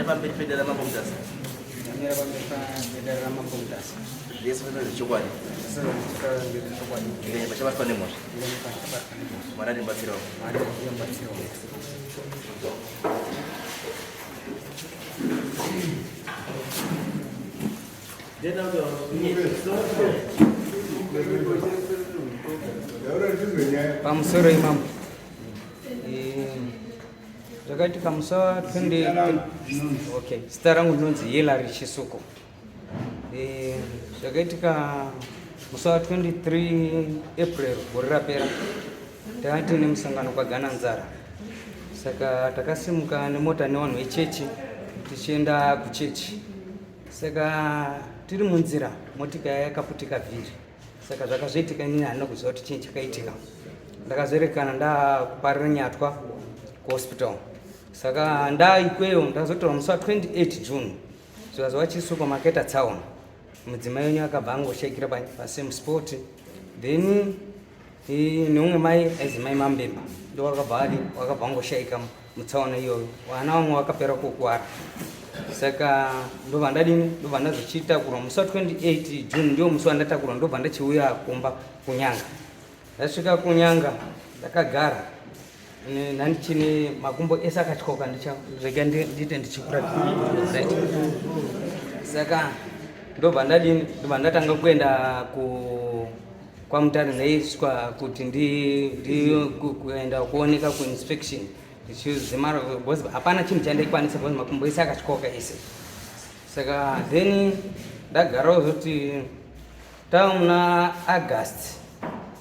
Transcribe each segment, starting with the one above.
Ndamira pamberi pedare raMambo Mutasa. Ndamira pamberi pedare raMambo Mutasa. Zvese ndezvechokwadi. Zvese ndezvechokwadi. Ndine pachabatwa nemhosva. Ndine pachabatwa nemhosva. Mwari andibatsirawo. Mwari andibatsirawo. Pamusoro imambo. Zvakaitika musi wa 20 okay zita rangu ndinonzi Hillary Chisuko. Eh, zvakaitika musi wa 23 April gore rapera tanga tiine musangano kwaGananzara saka takasimuka nemota nevanhu vechechi tichienda kuchechi saka tiri munzira motika yakaputika vhiri saka zvakazoitika inini handina kuziva kuti chii chakaitika ndakazoerekana ndakuparira nyatwa kuhospital saka ndaikweyo ndakazotorwa musi wa 28 june zvikazova chisuko makaita tsaona mudzimai wenyu akabva angoshaikira pasame spot then neumwe mai aizi mai mambemba ndo wakabva adi wakabva angoshaika mutsaona iyoyo vana vamwe vakapera kukuwara saka ndobva ndadini ndobva ndazochitakurwa musi wa 28 june ndiwo musi wandatakurwa ndobva ndachiuya kumba kunyanga ndasvika kunyanga ndakagara ndandichine makumbo ese akatyoka rega ndiite ndichikura right saka ndobva ndadini ndobva ndatanga kuenda ku kwamutare ndaiswa kuti ndi kuenda kuoneka kuinspection ndichizimara because hapana chinhu chandaikwanisa because makumbo ese akatyoka ese saka then ndagarawo zoti tava muna august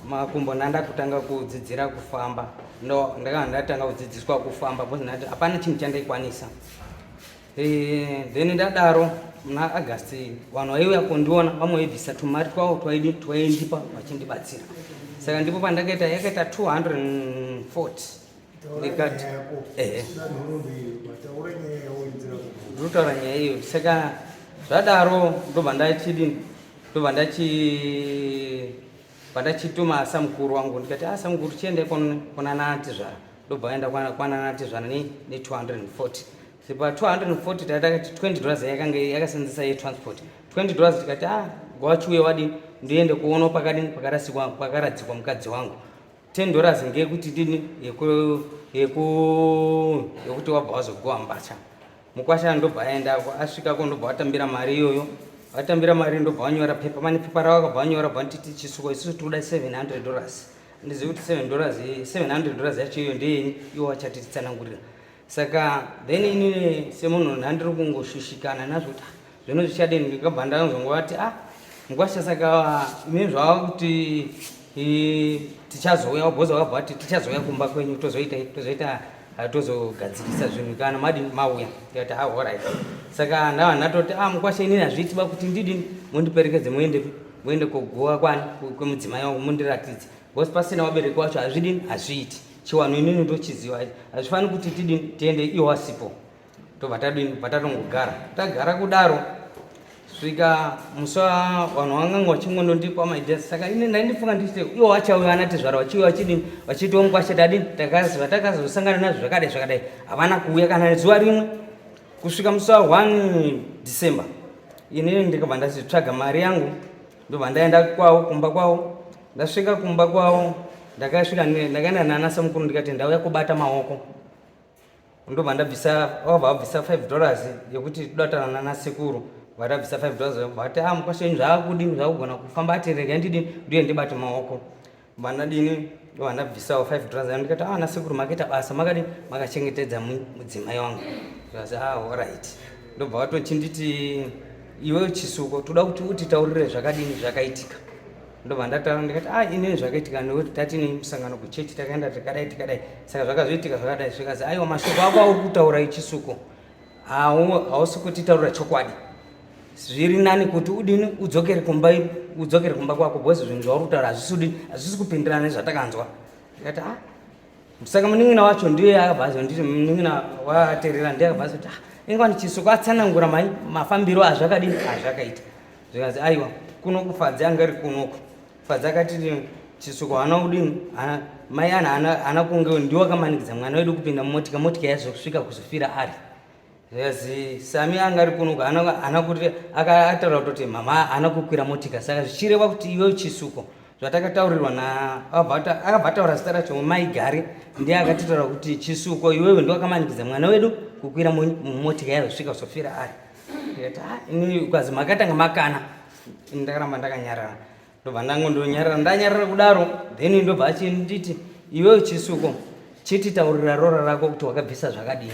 makumbo ndandakutanga kudzidzira kufamba ndo ndakanga ndatanga kudzidziswa kufamba because ndati hapana chinhu chandaikwanisa Eh, then ndadaro muna august vanhu vaiuya kundiona vamwe vaibvisa tumari twavo twaidi twaindipa vachindibatsira saka ndipo pandakaita yakaita 240 ndikati ehe ndinotaura nyaya iyo saka zvadaro ndobva ndachidini ndobva ndachi pandachituma samukuru wangu ndikati a ah, samukuru chiendai kwananatizvara ndobva vaenda kwananatizvara ne 240 pa 240 tatakati 20 dollars yakanga yakasenzesa yetransport 20 dollars tikati a ah, gwachiuye wadini ndiende kuona pakadini pakarasikwa pakaradzikwa mukadzi wangu 10 dollars ngeyekuti dini yekuti wabva wazogowa mbatya mukwasha ndobva aendako asvikako ndobva watambira mari iyoyo vatambira mari ndobva vanyora pepa mane pepa ravo akabva vanyora bva nditi chisuko isusu tikuda 700 dollars ndizivi kuti 7 dollars 700 dollars yacho iyo ndeyenyi iwo vachatitsanangurira saka then inini semunhu ndandiri kungoshushikana nazvo kuti ah, zvino zvichadini ndikabva ndazongovati ah mukwasha saka imi zvava kuti tichazouya bhozi vakabva vati tichazouya kumba kwenyu tozoita tozoita tozogadzirisa zvinhu kana madi mauya ndikati ah horit saka ndava ndatoti ah mukwasha inini hazviiti ba kuti ndidini mundiperekedze muende muende koguva kwani kwemudzimai wangu mundiratidze bhozi pasina vabereki wacho hazvidini hazviiti chiwanhu inini ndochiziva hazvifaniri kuti tidini tiende iwo asipo tobva tadini bva tatongogara tagara kudaro svika musi vanhu vanganga vachingondondipa maideas saka ini ndaindifunga ndichiti iwo vachauya ana tezvara vachiuya vachidini vachitiwo mukwasha tadini takaziva takazosangana nazvo zvakadai zvakadai havana kuuya kana zuva rimwe kusvika musi wa 1 december inini ndikabva ndazvitsvaga mari yangu ndobva ndaenda kwavo kumba kwavo ndasvika kumba kwavo ndakasvika ndakaenda nana samukuru ndikati ndauya kubata maoko ndobva ndabvisa vabva vabvisa 5 dollars yekuti toda kutaura nasekuru vatabvisa 5 dollars vati ah mukwasha wenyu zvaakudini zvakugona kufamba ati rega ndidini ndiye ndibate maoko bva ndadini ndobva ndabvisawo 5 dollars ndikati ah nasekuru makaita basa makadini makachengetedza mudzimai wangu zvazi ah alright ndobva vatochinditi iwe chisuko toda kuti utitaurire zvakadini zvakaitika ndobva ndataura ndikati a ah, inini zvakaitika nekuti tatine musangano kuchechi takaenda tikadai tikadai saka zvakazoitika zvakadai zvikazi aiwa mashoko ako auri kutaura ichisuko hausi kutitaurira chokwadi zviri nani kuti udini udzokere kumba udzokere kumba kwako because zvinhu zvauri kutaura hazvisi udini hazvisi kupindirana nezvatakanzwa ndikati a ah, saka munin'ina wacho ndiye akabva azonditi munin'ina waterera ndiye akabva azoti ah, inga chisuko atsanangura mai mafambiro azvakadini azvakaita zvikanzi aiwa kuno kufadzi anga ari kunoko fadzi akati chisuko haana kudini mai ana haana kunge ndiwo akamanikidza mwana wedu kupinda mumotika motika yazosvika kuzofira ari Zvikanzi Sami anga ari kuno haana kuti akataura kutoti mama haana kukwira motika saka zvichireva kuti iwe Chisuko zvatakataurirwa na akabva ataura zita racho mai Gari ndiye akatitaura kuti Chisuko iwewe ndiwe wakamanikidza mwana wedu kukwira mumotika yazosvika kuzofira ari. Ndikati ah ini ukazi makatanga makana ndakaramba ndakanyarara ndobva ndangondonyarara ndanyarara kudaro then ndobva achinditi iwewe Chisuko chititaurira rora rako kuti wakabvisa zvakadini.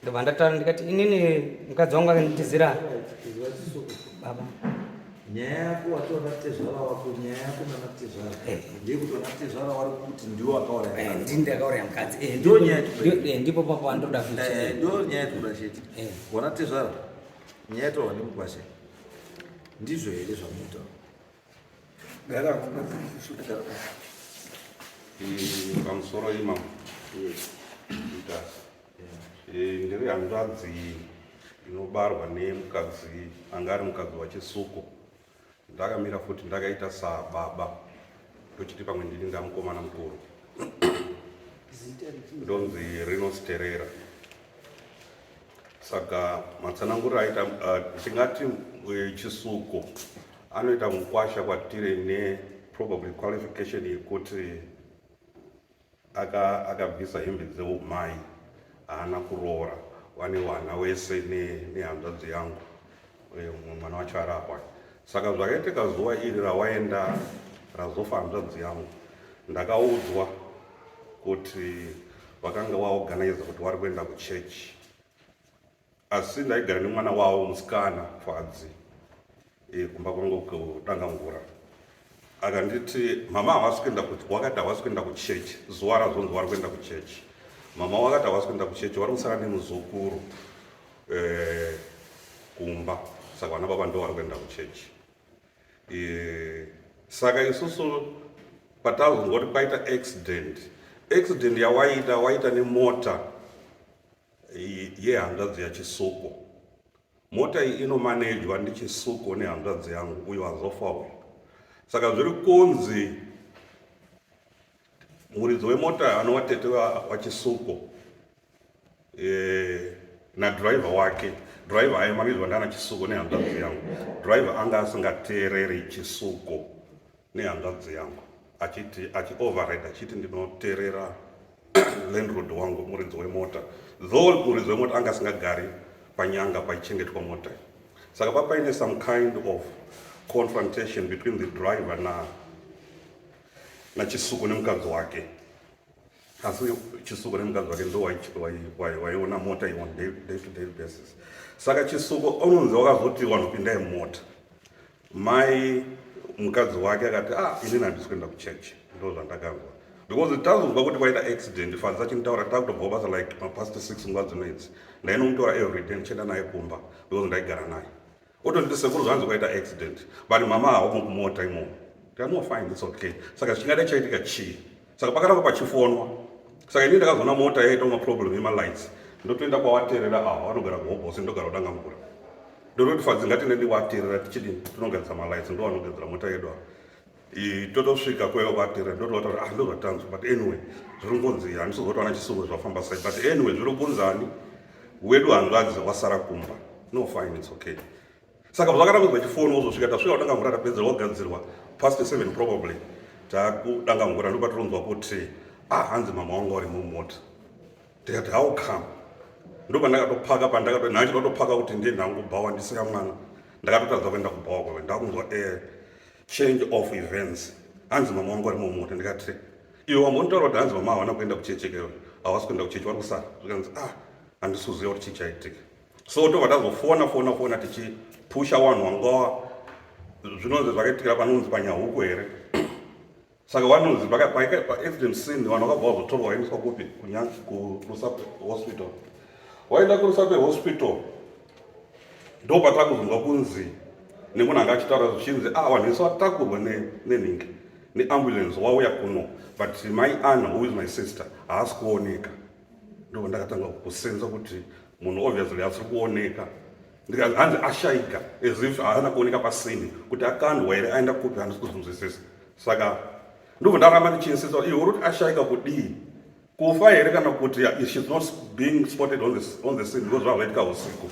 Ndobva ndataura ndikati inini mukadzi wangu akanditizira baba. Nyaya yako wati tezvara wako, nyaya yako nana tezvara eh. ndeyekuti vana tezvara wari kuti ndiwo wakauraya eh, ndini ndakauraya mukadzi eh, ndo nyaya ndipo papo andoda kuita ndo nyaya yatikuda chete. Wana tezvara nyaya yatorwa nemukwasha ndizvo here zvamunotaura? Gara pamusoro imam Mutasa. Ndiri hanzvadzi inobarwa nemukadzi anga ari mukadzi waChisuko. Ndakamira futi ndakaita sababa ndochiti pamwe ndini ndamukomana mukuru. Ndonzi Rinos Terera. Saka matsananguriro aita tingati Chisuko anoita mukwasha kwatiri ne probably qualification yekuti akabvisa hembe dzeumai haana kuroora vane wana wese nehanzvadzi yangu mumwe mwana wacho ari apa. Saka zvakaitika zuva iri rawaenda razofa hanzvadzi yangu, ndakaudzwa kuti vakanga vaorganiza kuti vari kuenda kuchechi, asi ndaigara nemwana wavo musikana Fadzi kumba kwangu kuDangangura. Akanditi mama havasi kuenda, wakati havasi kuenda kuchechi zuva razonzi vari kuenda kuchechi. Mama wakati havasi kuenda kuchechi, vari kusara nemuzukuru kumba, saka vana baba ndo vari kuenda kuchechi. Saka isusu patazonzwa kuti kwaita accident, accident yawaita waita nemota yehanzvadzi yaChisuko. Mota iyi inomanejwa ndiChisuko nehanzvadzi yangu uyo azofa uyu. Saka zviri kunzi muridzi wemota anova tete waChisuko nadriver wake, driver aimanejwa ndana Chisuko nehanzvadzi yangu. Driver anga asingateereri Chisuko nehanzvadzi yangu, achiti achioverride achiti ndinoteerera landlord wangu muridzi wemota, though muridzi wemota anga asingagari panyanga paichengetwa mota. Saka papaine some kind of confrontation between the driver na naChisuko nemukadzi wake, asi Chisuko nemukadzi wake ndo waiona mota on day to day basis. Saka Chisuko unonzi wakazoti vanhu pindai mumota, mai mukadzi wake akati ah, inini handisi kuenda kuchechi. Ndo zvandakanzwa because tazonzwa kuti kwaita accident. Fadzi achinditaura takutobva basa like mapast 6 nguva dzino idzi. Ndainomutora every day ndichienda naye kumba because ndaigara naye. Otonditi sekuru zvanzi kwaita accident but mama haumo kumota imomo. Ndikati no, fine, it's okay. Saka zvichingada chaitika chii? Saka pakaramba pachifonwa. Saka inini ndakazoona mota yaita maproblem emalights, ndotoenda kwawaterera ava vanogara kuHobosi, ndogara kuDangangura. Ndototi Fadzi ngatinde ndiwaterera tichidini tinogadzira malights, ndo vanogadzira mota yedu ava. Totosvika kweva kwaterera, ndotovataura ah, ndozvatanzwa, but anyway zviri kunzi handisi kuzotowana Chisuko zvafamba sei, but anyway zviri kunzani wedu hanzvadzi wasara kumba. No, fine, it's okay. Saka zvakaramba zvachifoni wozosvika tasvika kuDangangura, tapedzera wagadzirwa past 7 probably takuDangangura, ndopatironzwa kuti ah, hanzi mama wangu vari mumota. Ndikati how come? Ndopandakatopaka pandakato nhachida kutopaka kuti ndiye nhangu kubhawa ndisiya mwana. Ndakatotadza kuenda kubhawa kwave ndakunzwa a change of events, hanzi mama wangu vari mumota. Ndikati iwe wambonitaura kuti hanzi mama havana kuenda kuchechekewe, havasi kuenda kuchechi, vari kusara. Zvikanzi ah, handisi kuziva kuti chii chaitika. So tobva tazofona fona fona tichipusha vanhu vanga zvinonzi zvakaitikira panonzi panyahuku here. Saka vanonzi paaccident scene vanhu vakabva vazotorwa vaendeswa kupi? KuRusape Hospital. Waenda kuRusape Hospital ndo patakuzonzwa kunzi nemunhu anga achitaura zvichinzi ah, vanhu vese vatakurwa nenhingi neambulance wauya kuno, but mai Anna, who is my sister, haasi kuoneka. Ndo ndakatanga kusenza kuti munhu obviously asiri kuoneka. Ndikanzi hanzi ashaika, as if haana kuoneka pasini kuti akandwa here, aenda kupi, handisi kuzonzwisisa. Saka ndobva ndaramba ndichiinsista, iwe uri kuti ashaika kudii? Kufa here kana kuti she's not being spotted on the scene because zvazvaitika usiku.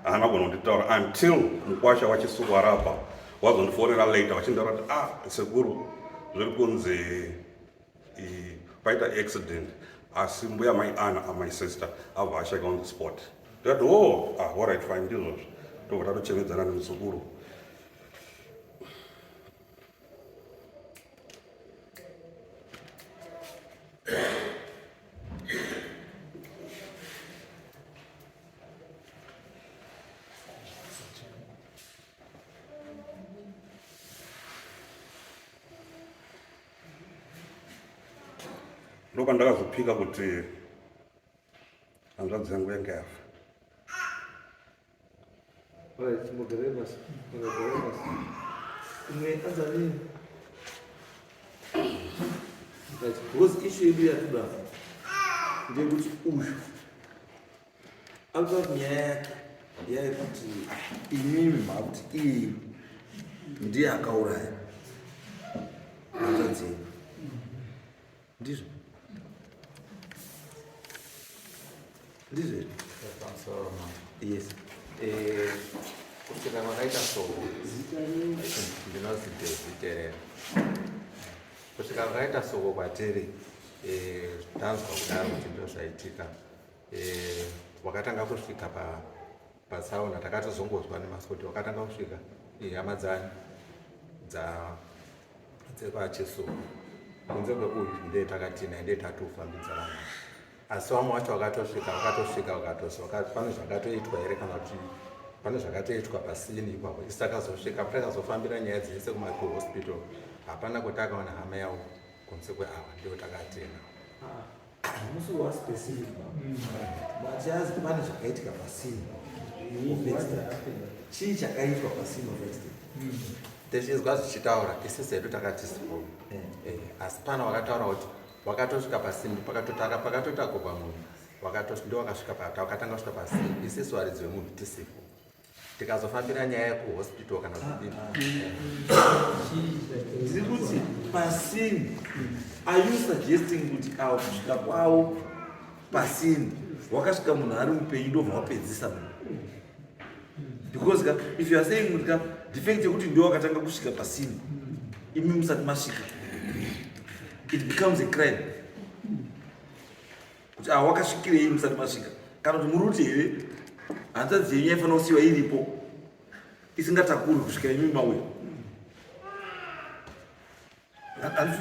Haana kugona kunditaura until mukwasha waChisuku arapa wazondifonera later vachindaura kuti ah sekuru zviri kunzi paita accident asi mbuya mai Anna are my sister abva ashaika on the spot. Ndikati oh ah alright fine ndizvozvo. Tobva tatochemedzana nemuzukuru. Ndopandakazopika kuti hanzvadzi yangu yange yafa. Right, mugare basi. Mugare basi. Imwe anzani. Right, because issue yedu yatoda ndeyekuti uyu akuta kuti nyaya yake yayekuti imimi makuti iye ndiye akauraya hanzvadzi yenyu. Ndizvo. Ndizvo here? Pamusoro mama. Yes. Eh, kusvika kwakaita soko ndinonzi Daisy Kusvika kwakaita soko kwatiri eh, tanzwa kudaro kuti ndizvo zvaitika. Eh, wakatanga kusvika pa patsaona takatozongozwa nemasoko kuti wakatanga kusvika ihama dzani dza dzekwaChisuku kunze kweuyu ndiye takatina ndiye tatofambidzana naye asi vamwe vacho vakatosvika vakatosvika vakatozi pane zvakatoitwa here kana kuti pane zvakatoitwa pasini ipapo isi takazosvika takazofambira nyaya dzese kumakuhospital hapana kuti akaona hama yavo kunze kweava ndiyo takatina Musi wa specific matiazi pane zvakaitika pasini chii chakaitwa pasini of accident tichizwa zvichitaura isi sedu takati sipo eh. Eh, asi pana wakataura kuti wakatosvika pasini pakatotaka pakatotakurwa munhu ndo wakasvika wakatanga kusvika pasini isisu varidzi vemunhu tisipo tikazofambira nyaya yekuhospital kana kudini ndiri kuti pasini are you suggesting kuti awo kusvika kwavo pasini wakasvika munhu ari mupenyu ndobva wapedzisa munhu because ka if you are saying kuti ka the fact yekuti ndiwo wakatanga kusvika pasini imi musati masvika it becomes a crime kuti ah wakasvikirei musati masvika kana kuti muri kuti here hanzvadzi yenyu yaifanira kusiyiwa iripo isingatakurwi kusvikira imi mauya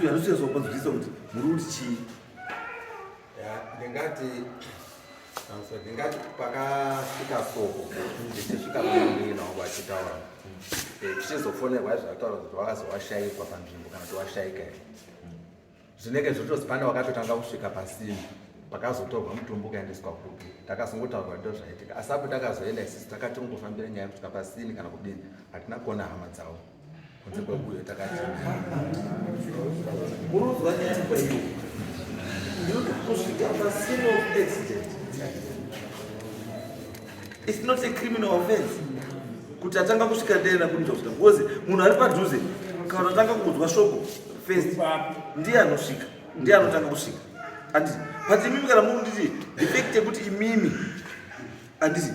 handisiyazopanzwisisa kuti muri kuti chii ndingati ndingati pakasvika soko ndichisvika kumunina wangu achitaura eh, tichizofonerwa zvataura kuti wakazowashaikwa panzvimbo kana kuti washaika here Zvinenge zvotozi pane wakatotanga kusvika pasini pakazotorwa mutumbi ukaendeswa kupi takazongotaurwa ndo zvaitika asi apo takazoenda isisi takati ungofambira nyaya kusvika pasini kana kudini hatina kuona hama dzavo kunze kwekuyo takati unonzwa nyaya kwaiyo ndinoti kusvika pasini of accident it's not a criminal offense kuti atanga kusvika ndena kuti kusvika because munhu ari padhuze kana atanga kunzwa shoko first ndiye anosvika ndiye anotanga kusvika anditi but imimi kana muri kunditi the fact yekuti imimi anditi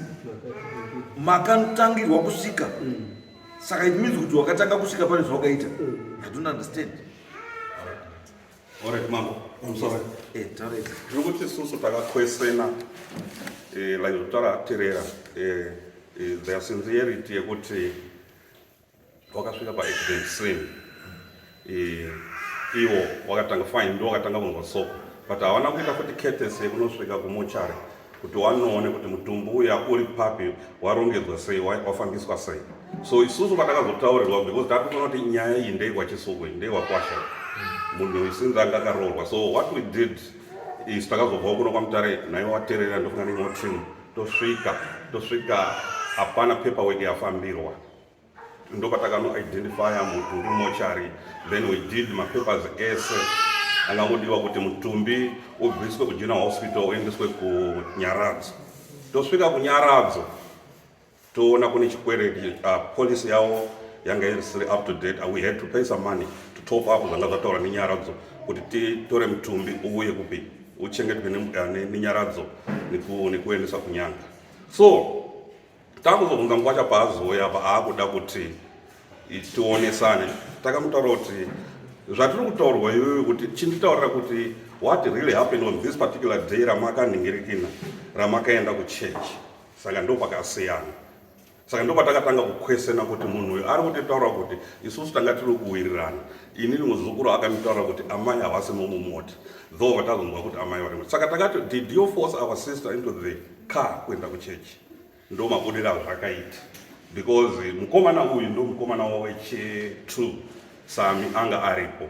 makatangirwa kusvika saka it means kuti wakatanga kusvika pane zvawakaita i don't understand. Alright, mambo. I'm sorry. Eh, taura. Tiri kuti isusu takakwesena eh, like zvataura terera eh, eh, their sincerity yekuti wakasvika paaccident scene eh, iwo wakatanga fine ndo wakatanga kunzwa soko but hawana kuita futi courtesy yekunosvika kumochari kuti wanoone kuti mutumbi uya uri papi warongedzwa sei wafambiswa sei so isusu patakazotaurirwa because tatoona kuti nyaya iyi ndeyekwachisukwe ndeyekwakwasha munhu isinzi anga akaroorwa so what we did is takazobvawo kuno kwamutare naiwe waterera ndofunga neimwe team tosvika tosvika hapana paperwork yafambirwa ndopatakanoidentifya mutumbi mochari then we did mapapers ese angangodiwa kuti mutumbi ubviswe kugeneral hospital uendeswe kunyaradzo tosvika kunyaradzo toona kune chikwereti policy yavo yanga isiri up to date. We had to pay some money to top up zvanga zvataura nenyaradzo kuti titore mutumbi uuye kupi. uchengetwe nenyaradzo nekuendesa kunyanga. So takuzobvunza mukwasha paazouya apa aakuda kuti tionesane, takamutaura kuti zvatiri kutaurwa iyoyo kuti chinditaurira kuti what really happened on this particular day ramakanhingirikina ramakaenda kuchurch. Saka ndo pakasiyana. Saka ndo patakatanga kukwesena kuti munhu uyu ari kutitaura kuti isusu tanga tiri kuwirirana. Inini muzukuru akanditaura kuti amai havasimo mumota, though vatazonzwa kuti amai varimo. Saka takati, did you force our sister into the car kuenda kuchechi? Ndo mabudiro azvakaita, because mukomana uyu ndo mukomana weche2 Sami anga aripo,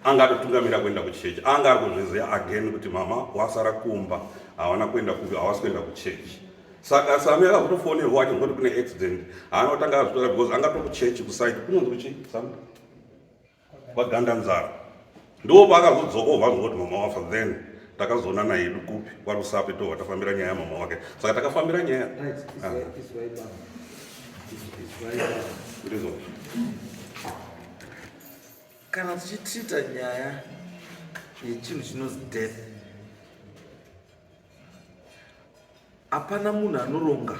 anga atotungamira kuenda kuchechi, anga ari kuzviziva again kuti mama wasara kumba, hawana kuenda, havasi kuenda kuchechi. Saka Sami akazotofonerwa achinzwa kuti kune accident, haana kutanga azvitora because anga tokuchechi kusite kunonzi kuchi Sami kwaGandanzara. Ndo paakazodzoka obva azwa kuti mama wafa. Then takazoonana hedu kupi? KwaRusape. Tobva tafambira nyaya yamama wake. Saka takafambira nyaya. Ndizvo. Kana tichitreata nyaya yechinhu chinonzi death, hapana munhu anoronga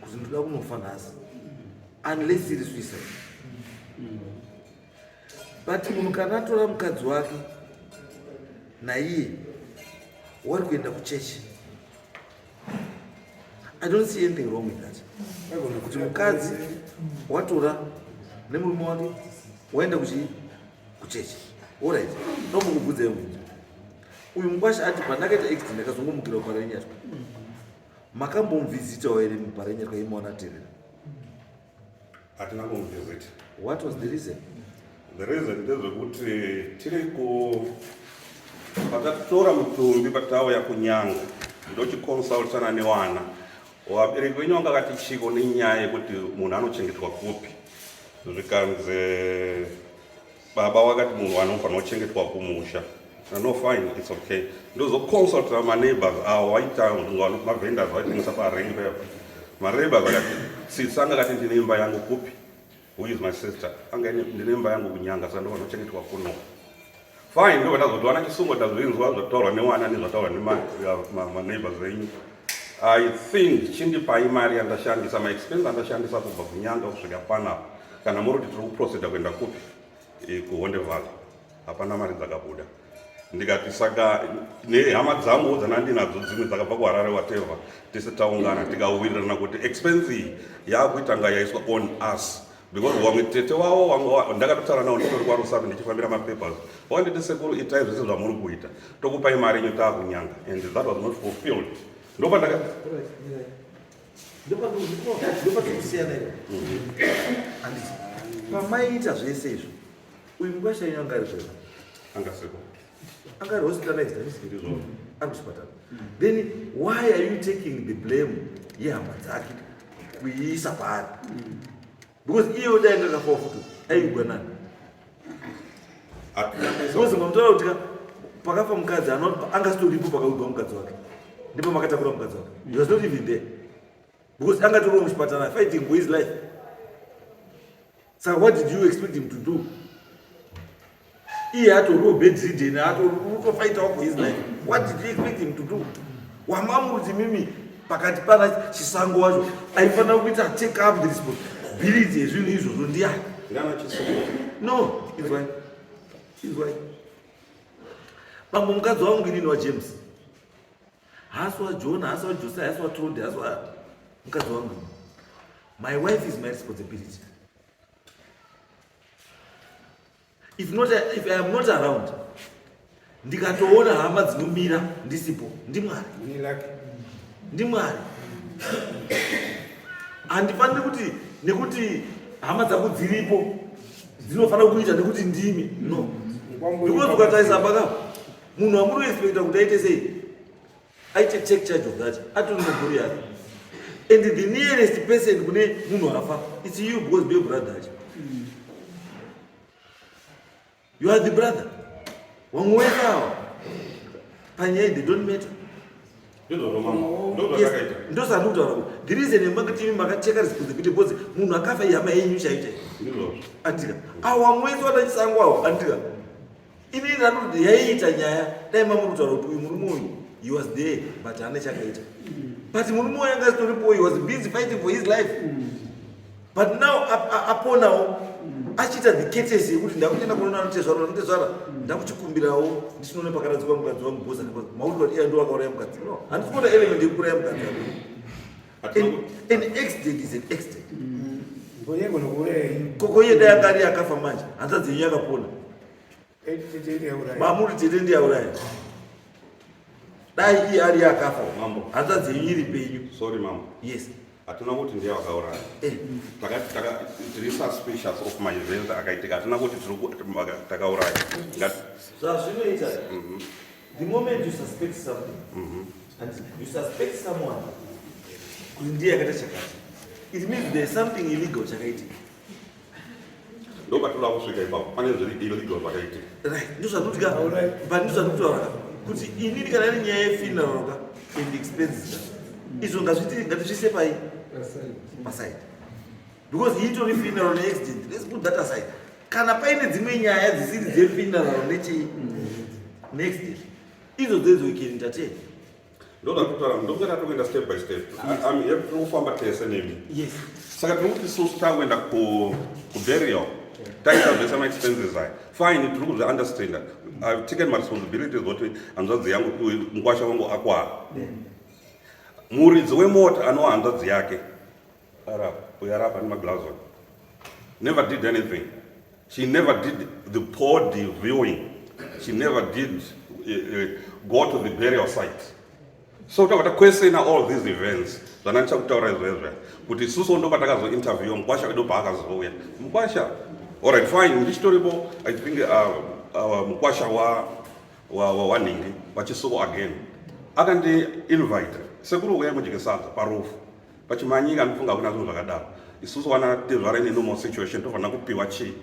kuti ndoda kunofa nhasi unless iri suicide. But munhu kana atora mukadzi wake naiye wari kuenda kuchechi, I don't see anything wrong with that, kuti mukadzi watora nemurume wake waenda kuchechi. Alright, ndombokubvunzai mubvunzo. Uyu mukwasha ati pandakaita accident ndakazongomukira kuParenyatwa. Makambomuvhizitawo here muParenyatwa imaona terera? Hatina kumuvhizita. What was the reason? The reason ndezvekuti tiri ku patatora mutumbi, patauya kunyanga, ndochiconsultana nevana vabereki venyu vanga kati chiko nenyaya yekuti munhu anochengetwa kupi. Zvikanzi baba wakati munhu anofanira kuchengetwa kumusha. No, fine, it's okay. Ndozoconsulta maneighbors avo vaita mavendors vaitengesa parengi pepa. Maneighbors akati tsitsi anga kati ndine imba yangu kupi, who is my sister, anga ndine imba yangu kunyanga, saka ndofanira kuchengetwa kuno. Fine, ndobva ndazoti wana Chisungo, tazvinzwa zvataurwa newana nezvataurwa nemaneighbors enyu. I think chindipai mari yandashandisa, maexpense andashandisa kubva kunyanga kusvika panapa. Kana muri kuti tiri kuproceda kuenda kupi, kuHonde Valley, hapana mari dzakabuda. Ndikati saka nehama dzangu dzanandinadzo dzimwe dzakabva kuHarare, whatever, tese taungana tikawirirana kuti expense iyi yakuita nga yaiswa on us, because wamwe tete wavo ndakatotaura navo nditori kwaRusape ndichifambira mapapers, wanditi, "Sekuru, itai zvese zvamuri kuita, tokupai mari yenyu taakunyanga." And that was not fulfilled. Ndopandaka Ndopatirusiyana ivo, handiti? Pamaiita zvese izvo, uyu mukwasha yenyu anga ari kwega? Angasiko. Anga ari hospitalized, handiti? Ndizvo. Ari kuchipatara. Then why are you taking the blame yehama dzake kuiisa paari? Because iye dai anga akafawo futi, aigwa nani? Because mamutaura kuti pakafa mukadzi angasitoripo pakawigwa mukadzi wake, ndipo makatakura mukadzi wake. He was not even there because angatoriwo muchipatara fighting for his life. Saka what did you expect him to do? Iye atoriwo bedridden, atofightawo for his life. What did you expect him to do? Wamamuruti mimi pakati pana Chisango wacho aifanira kuita take up the responsibility yezvinhu izvozvo ndiani? Ndana Chisungo. No, inzwai, inzwai bambo. Mukadzi wangu inini waJames, haasi waJohn, haasi waJosiah, haasi waTodi, haasi wa mukadzi wangu. My wife is my responsibility. If not, if I am not around, ndikatoona hama dzinomira ndisipo, ndiMwari, ndiMwari. Handifaniri kuti nekuti hama dzangu dziripo dzinofanira kuita nekuti ndimi. No, because ukatarisa paka munhu wamuri kuexpecta kuti aite sei, aite take charge of that, atori mumhuri yake, and the nearest person kune munhu afa, it's you, because ndiyo brother acho. You are the brother. Vamwe wese ava panyaya, they don't matter. Ndizvozvo mama, ndozvatakaita. Ndosandi kutaura kuti the reason yemakati makateka responsibility because munhu akafa ihama yenyu chaiyo chaiyo. Ndizvozvo. Andika, awa mwese wanaChisango awo, andika. Inini ndandoti yaiita nyaya dai mamuri kutaura kuti uyu murume uyu, he was there but haana chakaita, but murume uyu anga asitoripo. He was busy fighting for his life, but now aponawo, achiita the courtesy yekuti ndakuenda kunoona anotezvara, anotezvara, ndakuchikumbirawo ndichinoona pakaradzikwa mukadzi wangu. Bhoza mauti kuti iye ndo akauraya mukadzi. No, handisi kuona element yekuuraya mukadzi apa. An accident is an accident. Ngoyengo nokuuraya. Koko iye dai anga ari akafa manje, hanzvadzi yenyu yakapona. Tete yauraya. Mamuri tete ndiyauraya. Dai iye ari akafa, Mambo. hanzvadzi yenyu iri penyu. Sorry, mambo. Yes. Hatina kuti ndiye wakauraya. Tiri suspicious of maevents akaitika. Hatina kuti takauraya. Zvazvinoita, the moment you suspect something and you suspect someone kuti ndiye akaita chakati, it means there is something illegal chakaitika. Ndopatoda kusvika ipapo, pane zviri illegal zvakaitika. Right, ndozvandikuti, but ndozvandikutaura kuti inini kana iri nyaya yefuneral ka and expenses ka, izvo ngazviti ngatizvise pai paside, because itori funeral neaccident. Let's put that aside. Kana paine dzimwe nyaya dzisiri dzefuneral nechii neaccident, idzo dzedzo we can entertain. Ndozvatokutaura, ndokuti tatokuenda step by step. Tiri kufamba tese nemi. Yes. Saka tiri kuti isusu takuenda kuburial, taita zvese maexpenses aya, fine, tiri kuzviunderstanda. I've taken my responsibilities kuti hanzvadzi yangu uyu, mukwasha wangu akwara. Muridzi wemota anova hanzvadzi yake arapa uyo arapa nemaglazo never did anything. She never did the body viewing. She never did go to the burial site. So tabva taquestiona all these events. Zvana ndichakutaura izvezvo kuti isusu ndo patakazointerviewa mukwasha wedu paakazouya mukwasha. Alright, fine, ndichitoripo. I think mukwasha wanhingi wachisuko again akandi-invite, "Sekuru, uyai mudye sadza parufu." Pachimanyika ndinofunga hakuna zvinhu zvakadaro. Isusu wana tezvara ine normal situation, tofanira kupiwa chii,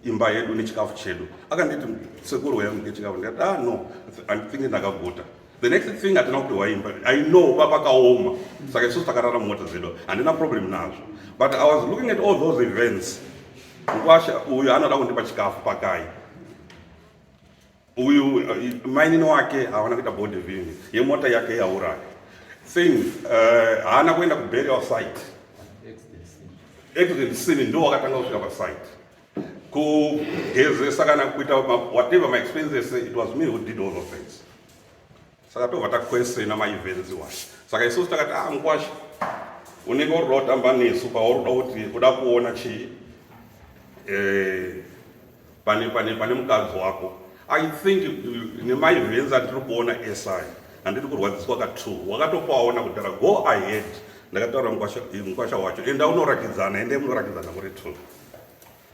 imba yedu nechikafu chedu. Akanditi, "Sekuru, uyai mudye chikafu." Ndikati, "Ah, no, I think ndakaguta." The next thing, hatina kupiwa imba. I know papakaoma, saka isusu takarara mumota dzedu, handina problem nazvo. But I was looking at all those events. Mukwasha uyu anoda kundipa chikafu pakai? Uyu mainini wake hawana kuita body viewing yemota yake yauraya thing, haana kuenda kuburial site. Accident scene ndo wakatanga kusvika pasite kugezesa kana kuita whatever my expenses. It was me who did all those things. Saka tobva taquestiona maevents wacho. Saka isusu takati, "Ah, mukwasha, unenge uri kuda kutamba nesu pauri kuda kuti uda kuona chii pane mukadzi wako." I think nemaevents atiri kuona si handiri kurwadziswa ka2 wakatopaona kudhara. Go ahead, ndakataura mukwasha wacho, enda unorakidzana, ende munorakidzana muri two.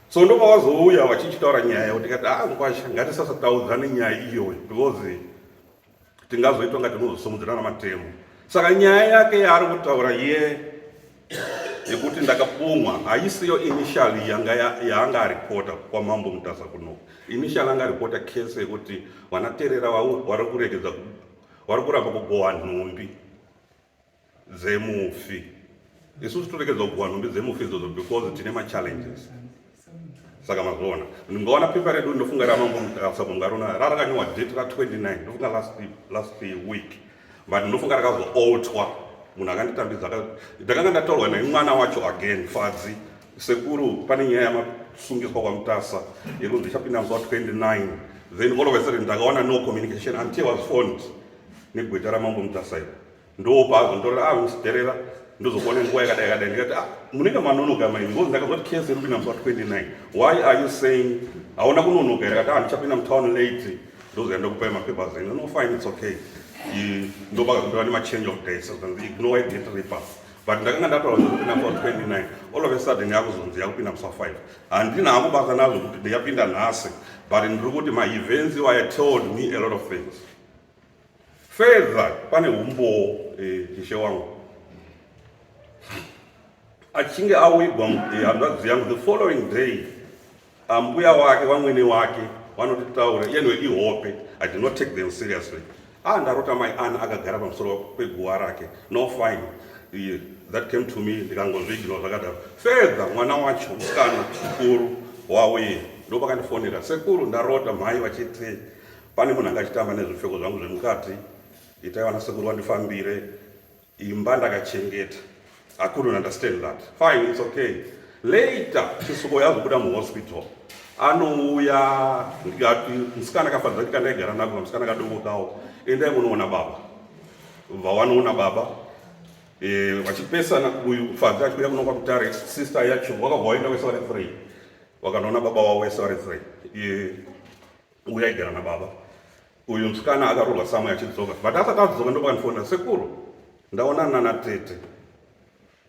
So ndopavazouya vachichitaura nyaya yekuti kati, "Ah, mukwasha, ngatisasataudzane nyaya iyoyo because tingazoitwa nga tinozosimudzirana matemo." Saka nyaya yake yaari kutaura ye yekuti ndakapumwa haisiyo initially yanga yaanga aripota kwamambo Mutasa kuno. Initially anga aripota case yekuti vanaterera vari kuregedza vari kuramba kugohwa nhumbi dzemufi. Isusu toregedza kugohwa nhumbi dzemufi idzodzo because tine machallenges. Saka mazviona, ndingaona pepa redu, ndofunga ramambo Mutasa mungarona rarakanyorwa date ra29, ndofunga last week, but ndofunga rakazoaltwa. Munhu akanditambidza ndakanga ndataurwa naye mwana wacho again, Fadzi, "Sekuru, pane nyaya yamasungiswa kwaMutasa yekunzi ichapinda musi wa29." Then all of a sudden ndakaona no communication until was phoned negweta ramambo Mutasa iro. Ndopaazonditorera, "Ah, musiterera, ndozokuona nguva yakadai yakadai." Ndikati, "Ah, munenge manonoka maini, because ndakazoti case iri kupinda musi wa29. Why are you saying hauna kunonoka here?" Akati, "Ah, ndichapinda mutown late, ndozoya ndokupai mapapers enyu." No, fine, it's okay. Ndopakazondova nemachange of dates, ignore date ripa, but ndakanga ndataura zvekupinda musi wa29. All of a sudden yakuzonzi yakupinda musi wa5. Handina hangu basa nazvo kuti yapinda nhasi, but ndiri kuti maevents iwaya told me a lot of things further. Pane umbowo, ishe wangu, achinge awigwa hanzvadzi yangu, the following day ambuya wake, vamwene wake, vanotitaura anyway ihope. I did not take them seriously. Ah, ndarota mai Ana akagara pamusoro peguva rake. No, fine. That came to me, ndikangozviignore zvakadaro. Further, mwana wacho musikana mukuru wavo iye. Ndopakandifonera, sekuru ndarota mhai vachiti pane munhu anga achitamba nezvipfeko zvangu zvemukati, itai vana sekuru vandifambire imba ndakachengeta. I couldn't understand that. Fine, it's okay. Later, Chisuko yazobuda muhospital. Anouya ndikati musikana akafadza kuti kandaigara nako musikana kadoko kawo. Endai munoona baba. Bva wanoona baba. Eh, vachipesana uyu Fadza achiuya kuno kwaMutare, sister yacho wakabva waenda wese vari 3. Wakanoona baba wavo wese vari 3. Eh, uyu aigara nababa. Uyu musikana akaroorwa samwe achidzoka but asati adzoka ndopakandifonera sekuru ndaonana natete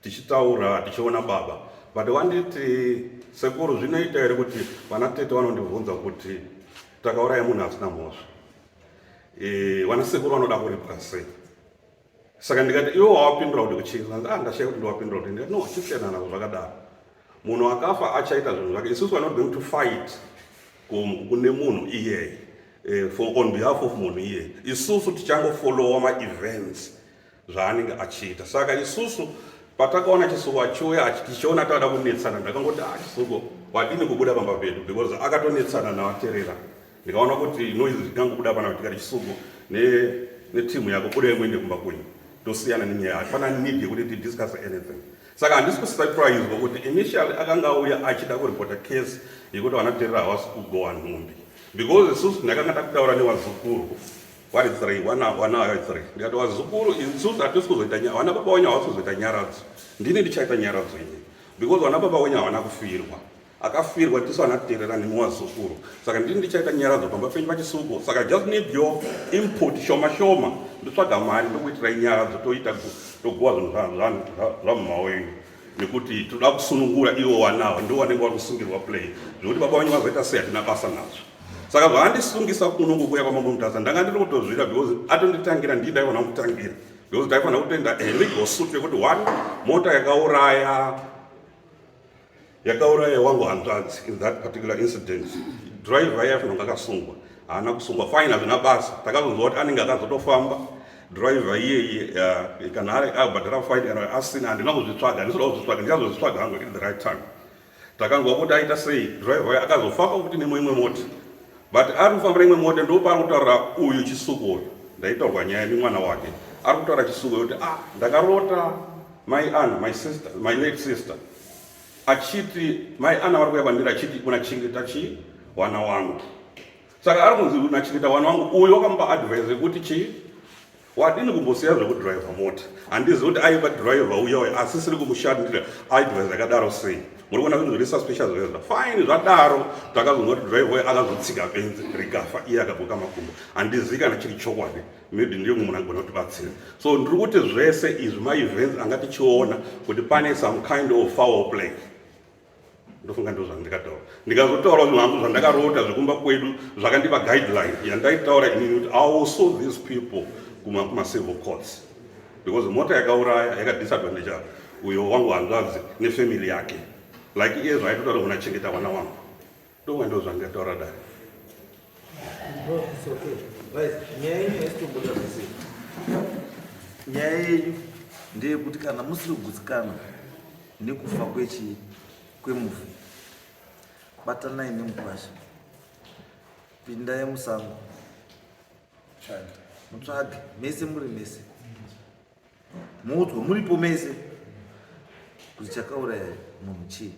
tichitaura tichiona baba but wanditi sekuru zvinoita here kuti vana tete vanondibvunza kuti takauraya munhu asina mhosva e, vana sekuru vanoda kuripwa sei Saka ndikati iwe wawapindura kuti kuchii? Zvanzi ah ndashaya kuti ndowapindura kuti ndikati no chisiyana nazvo zvakadaro. Munhu akafa achaita zvinhu zvake. Isusu are not going to fight kune munhu iyeye eh, for on behalf of munhu iyeye. Isusu tichangofollowa ma-events zvaanenge achiita. Saka isusu patakaona Chisuko achiuya tichiona tavada kunetsana ndakangoti ah Chisuko wadini kubuda pamba pedu because akatonetsana naVaterera. Ndikaona kuti noise zvikangobuda pana tikati Chisuko ne netimu yako budai muende kumba kwenyu tosiyana nenyaya hapana need yekuti tidiscuss anything saka handisi kusurpriswa kuti initially akanga auya achida kuripota case yekuti vanaterera havasi kugowa nhumbi because isusu ndakanga takutaura nevazukuru vari three wana wana vari three ndikati vazukuru isusu hatisi kuzoita vana baba wenyu havasi kuzoita nyaradzo ndini ndichaita nyaradzo ini because vana baba wenyu havana kufirwa akafirwa tisu anaterera nemi wazukuru saka ndini ndichaita nyaradzo pamba penyu pachisuko saka just need your input shoma shoma ndotsvaga mari ndokuitirai nyaradzo toita togowa zvinhu zvamama wenyu nekuti toda kusunungura ivo wanawo ndo vanenge vari kusungirwa play zvekuti baba venyu vazoita sei hatina basa nazvo saka zvaandisungisa kunongo kuya kwamambo mutasa ndanga ndiri kutozvira because atonditangira ndii ndaifanira kumutangira because ndaifanira kutoenda a legal suit yekuti one mota yakauraya yakauraya wangu hanzvadzi in that particular incident driver iye afanira kunge akasungwa haana kusungwa fine hazvina basa takazonzwa kuti anenge akazotofamba driver iyeye kana abhadhara fine kana asina handina kuzvitsvaga handisida kuzvitsvaga ndichazozvitsvaga hangu in the right time takanzwa kuti aita sei driver akazofamba kuti nemwe imwe mota but ari kufamba neimwe mota ndopaari kutaurira uyu chisuko uyu ndaitaurwa nyaya nemwana wake ari kutaura chisuko yekuti ah ndakarota mai Anna my sister my late sister achiti mai Anna vari kuya kwandiri achiti unachengeta chii wana wangu saka ari kunzi unachengeta wana wangu uyu wakamupa advice yekuti chii wadini kumbosiya zvekudriver mota handizi kuti aiva driver uya uya asi siri kumushandira advice yakadaro sei muri kuona zvinhu zviri suspicious zvezva fine zvadaro takazonzwa kuti driver uya akazotsika benzi rikafa iye akagoka makumbo handizivi kana chiri chokwadi maybe ndiyo mumwe munhu angagona kutibatsira so ndiri kuti zvese izvi maevents anga tichiona kuti pane some kind of foul play ndofunga ndo zvandikataura ndikazotaura zvinhu hangu zvandakarota zvekumba kwedu zvakandipa guideline yandaitaura inini kuti i will sue these people kumacivil courts because mota yakauraya yakadisadvantage uyo wangu hanzvadzi nefamily yake like iye zvaitotaura unachengeta vana wangu ndofunga ndo zvandikataura dai nyaya yenyu haisitobuda zvese nyaya yenyu ndeyekuti kana musiri kugutsikana nekufa kwechi kwemufi batanai nemukwasha pindai musango mutsvage mese muri mese muudzwe muripo mese kuti chakauraya munhu chii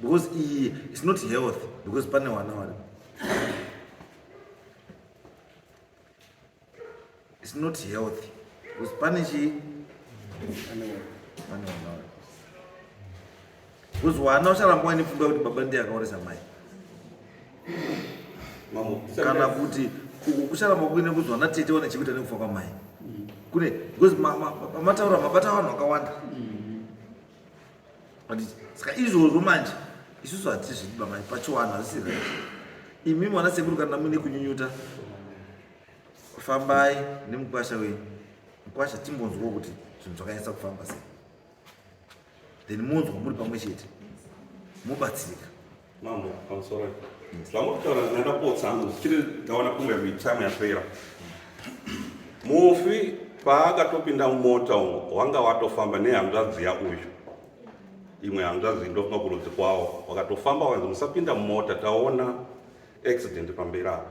because iyi is not health because pane wana wari it's not healthy because pane chii pane wana wari because wana ucharamba waine pfungwa yekuti baba ndiye akauresa mai kana kuti uku kucharamba kuine kunzi vana tete vane chekuita nekufa kwamai kune because pamataura mabata vanhu vakawanda saka izvozvo manje isusu hatizvidi bamai pachiwanhu hazisi right imi mwana sekuru kana muine kunyunyuta fambai nemukwasha wenyu mukwasha timbonzwawo kuti zvinhu zvakanyatsa kufamba sei then monzwa muri pamwe chete mobatsirika Mambo, pamusoro. Zvamuri kutaura ndapotsa hangu zvichiri ndaona kunge mitime yapera. Mufi paakatopinda mumota umo wanga watofamba nehanzvadzi yauyu. Imwe hanzvadzi ndofunga kurudzi kwavo wakatofamba wakanzi musapinda mumota, taona accident pamberi apa.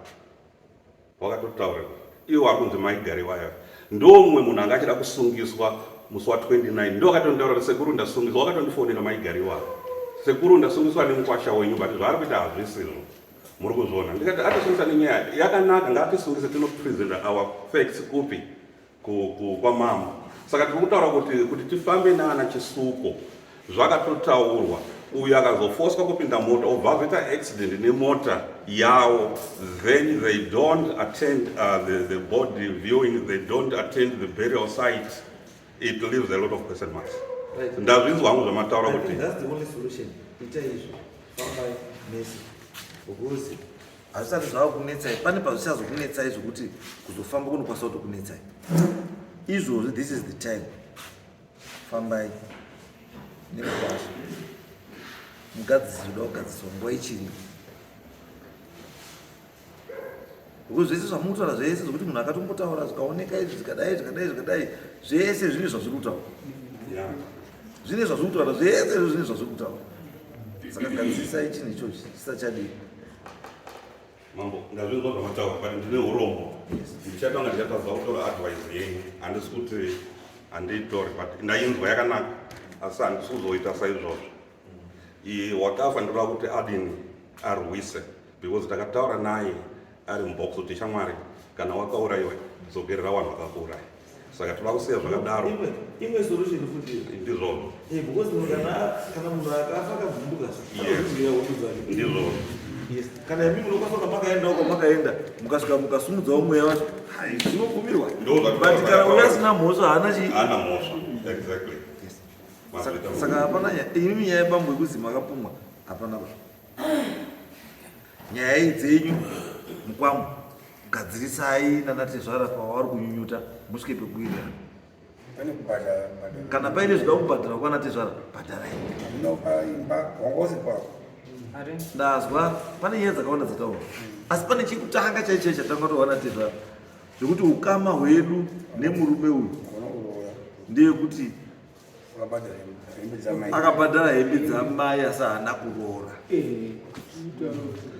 Wakatotaura iwo akunzi maigari waya ndomwe munhu anga achida kusungiswa musi wa 29 ndo akatonditaura kuti sekuru ndasungiswa, wakatondifonera maigari iwavo, sekuru ndasungiswa nemukwasha wenyu, but zvaari kuita hazvisizvo, muri kuzviona. Ndikati atisungisa nenyaya yakanaka, ngaatisungise tinopresenta our facts kupi kwamambo. Saka tiri kutaura kuti kuti tifambe naana Chisuko zvakatotaurwa, uyu akazofoswa kupinda mota obva azoita accident nemota yawo, then they don't attend the body viewing, they don't attend the burial site, it leaves a lot of question marks. Ndazvinzwa hangu zvamataura kuti that's the only solution. Ita izvo, fambai mese, because hazvisati zvava kunetsai, pane pazvichazokunetsai zvokuti kuzofamba kunokwanisa kutokunetsai izvozvi. This is the time, fambai nemukwasha, mugadzisi zvoda kugadziswa nguva ichiripo, because zvese zvamukutaura zvese zvokuti munhu akatombotaura zvikaoneka izvi, zvikadai, zvikadai, zvikadai, zvese zvine zvazviri kutaura, zvine zvazviri kutaura zvese izvo, zvine zvazviri kutaura. Saka gadzisai chinhu ichochi chisachadii. Mambo, ndazvinzwa zvamataura, but ndine urombo, ndichatanga ndichatadza kutora advice yenyu. Handisi kuti handiitori, but ndainzwa yakanaka, asi handisi kuzoita saizvozvo. Wakafa ndoda kuti adini, arwise, because takataura naye ari mubox kuti shamwari, kana wakaurayiwa dzokerera vanhu vakakuuraya. Saka toda kusiya zvakadaro. Imwe solution futi. Ndizvozvo. Because munhu kana munhu akafa akavhunduka, anozviziva hondo dzake. Ndizvozvo. Yes, kana imi munokwanisa kunga makaenda uko makaenda, mukasvika mukasumudzawo mweya wacho, hai, zvinobvumirwa. Ndo zvatinoda. But kana uyo asina mhosva, haana chii. Haana mhosva, exactly. Saka hapana imimi nyaya yebambo yekuzi makapumwa, hapana ba nyaya iyi dzenyu mukwamo, gadzirisai nanatezvara pavari kunyunyuta, musvike pekuwirirana. Pane kubhadhara bhadhara. Kana paine zvida kubhadhara kwanatezvara, bhadharai. Unopa imba wangozi kwako. Ari Ndazwa pane nyaya dzakawanda dzataura, asi pane chekutanga chaicho chatanga towana tezvara zvekuti ukama hwedu nemurume uyu Hauna kuroora. ndeyekuti Wakabhadhara hembe dzamai. Akabhadhara hembe dzamai asi haana kuroora.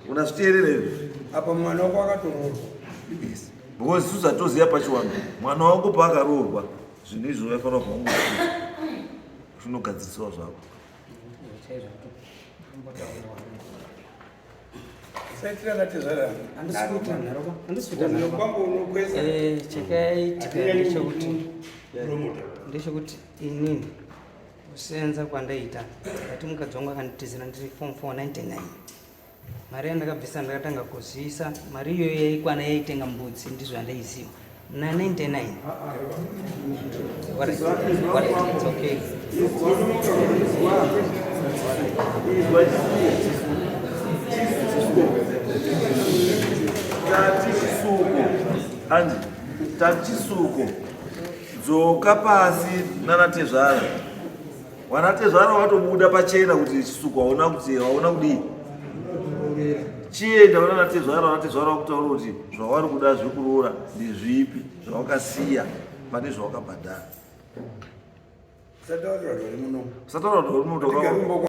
Unazviteerera izvo? Apa mwana wako akatoroorwa. Yes, because isusu hatoziva pachiwanhu mwana wangu paakaroorwa, zvinhu izvo vaifanira kubva wangu zvinogadzirisiwa zvako. Usaitira natezvara. Handisi kuita nharo, handisi kuita nharo. Kwambo unokwesa. Chakaitika ndechekuti inini kusenza kwandaita, ndati mukadzi wangu akanditizira ndiri form 4 99. Mari yandakabvisa ndakatanga kuzviisa, mari iyoyo yaikwana yaitenga mbudzi, ndizvo yandaiziva na 99. Alright, alright, it's okay. Izwa tati Chisuko, andi tati Chisuko, dzoka pasi nanatezvara. Wanatezvara watobuda pachena kuti Chisuko hauna kuti hauna kudii, chienda vananatezvara. Vanatezvara vakutaura kuti zvavari kuda zvekuroora ndezvipi, zvawakasiya pane zvawakabhadhara. Usataura kuti uri muno. Usataura kuti uri muno.